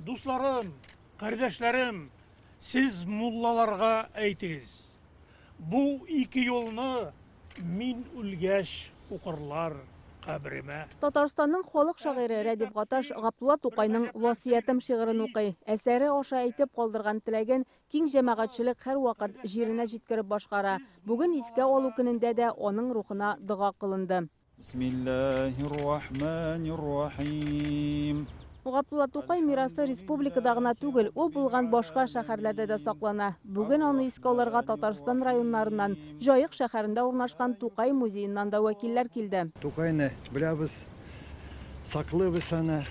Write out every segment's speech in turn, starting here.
Дусларым, кардәшләрем, сез муллаларга әйтегез. Бу ике юлны мин үлгәч укырлар каберемә. Татарстанның халык шагыйре Рәдиф Гаташ Габдулла Тукайның Васыятем шигырен укый. Әсәре аша әйтеп калдырган теләген киң җәмәгатьчелек һәрвакыт җиренә җиткереп башкара. Бүген искә алу көнендә дә аның рухына дога кылынды. Бисмиллаһир-рахманир-рахим. Габдулла Тукай мирасы республикада гына түгел, ул булган башка шәһәрләрдә дә саклана. Бүген аны искә алырга Татарстан районнарыннан, Җаек шәһәрендә урнашкан Тукай музееннан да вәкилләр килде. Тукайны беләбез, саклыйбыз аны,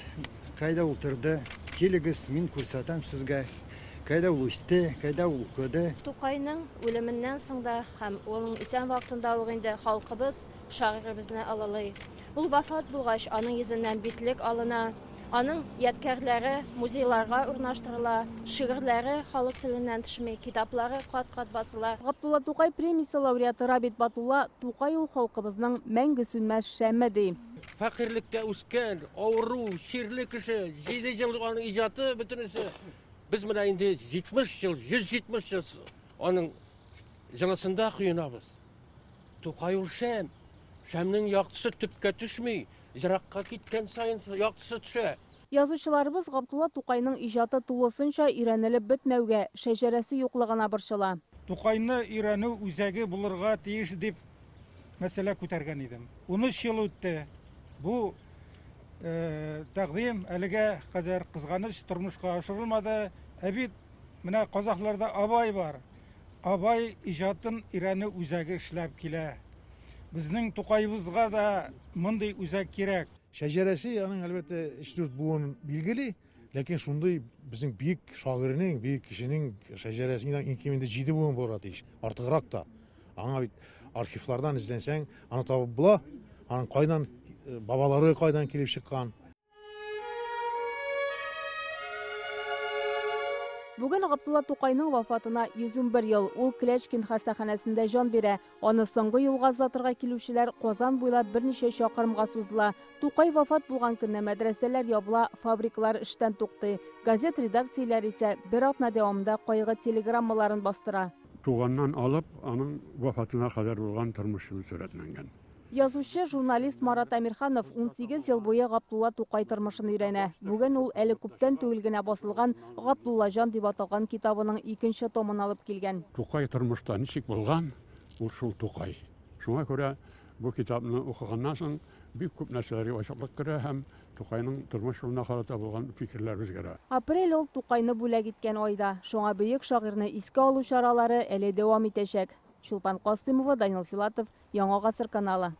кайда утырды, килегез, мин күрсәтәм сезгә, кайда ул үсте, кайда ул укыды. Тукайның үлеменнән соң да һәм аның исән вакытында ук инде халкыбыз шагыйребезне олылый. Ул вафат булгач, аның йөзеннән битлек алына, аның ядкәрләре музейларга урнаштырыла, шигырьләре халык теленнән төшми, китаплары кат-кат басыла. Габдулла Тукай премиясе лауреаты Рабит Батулла Тукай ул халкыбызның мәңге сүнмәс шәме ди. Фәкыйрьлектә үскән, авыру, чирле кеше, 7 ел аның иҗаты бөтенесе. Без менә инде 70 ел, 170 ел аның җылысында коенабыз. Тукай ул шәм. Шәмнең яктысы төпкә төшми, еракка киткән саен яктысы төшә. Язучыларыбыз Габдулла Тукайның иҗаты тулысынча өйрәнелеп бетмәүгә, шәҗәрәсе юклыгына борчыла. Тукайны өйрәнү үзәге булырга тиеш дип мәсьәлә күтәргән идем. 13 ел үтте. Бу тәкъдим әлегә кадәр кызганыч тормышка ашырылмады. Ә бит менә казахларда Абай бар. Абай иҗатын өйрәнү үзәге эшләп килә. Безнең Тукайыбызга да мондый үзәк кирәк. Шәҗәрәсе аның әлбәттә 3-4 буын билгели, ләкин шундый безнең бөек шагыйрьнең, бөек кешенең шәҗәрәсеннән иң кимендә 7 буын булырга тиеш, артыграк та. Аңа бит архивлардан эзләнсәң, аны табып була. Аның кайдан бабалары кайдан килеп чыккан. Бүген Габдулла Тукайның вафатына 111 ел. Ул Клячкин хастаханәсендә җан бирә. Аны соңгы юлга озатырга килүчеләр Казан буйлап берничә чакрымга сузыла. Тукай вафат булган көнне мәдрәсәләр ябыла, фабрикалар эштән туктый. Газет редакцияләре исә бер атна дәвамында кайгы телеграммаларын бастыра. Туганнан алып, аның вафатына кадәр булган тормыш юлы сурәтләнгән. Язучы, журналист Марат Әмирханов 18 ел буе Габдулла Тукай тормышын өйрәнә. Бүген ул әле күптән түгел генә басылган Габдуллаҗан дип аталган китабының икенче томын алып килгән. Тукай тормышта ничек булган, ул шул Тукай. Шуңа күрә бу китапны укыганнан соң бик күп нәрсәләргә ачыклык керә һәм Тукайның тормыш юлына карата булган фикерләр үзгәрә. Апрель ул Тукайны бүләк иткән айда. Шуңа бөек шагыйрьне искә алу чаралары әле дәвам итәчәк. Чулпан Касыймова, Данил Филатов, Яңа Гасыр каналы.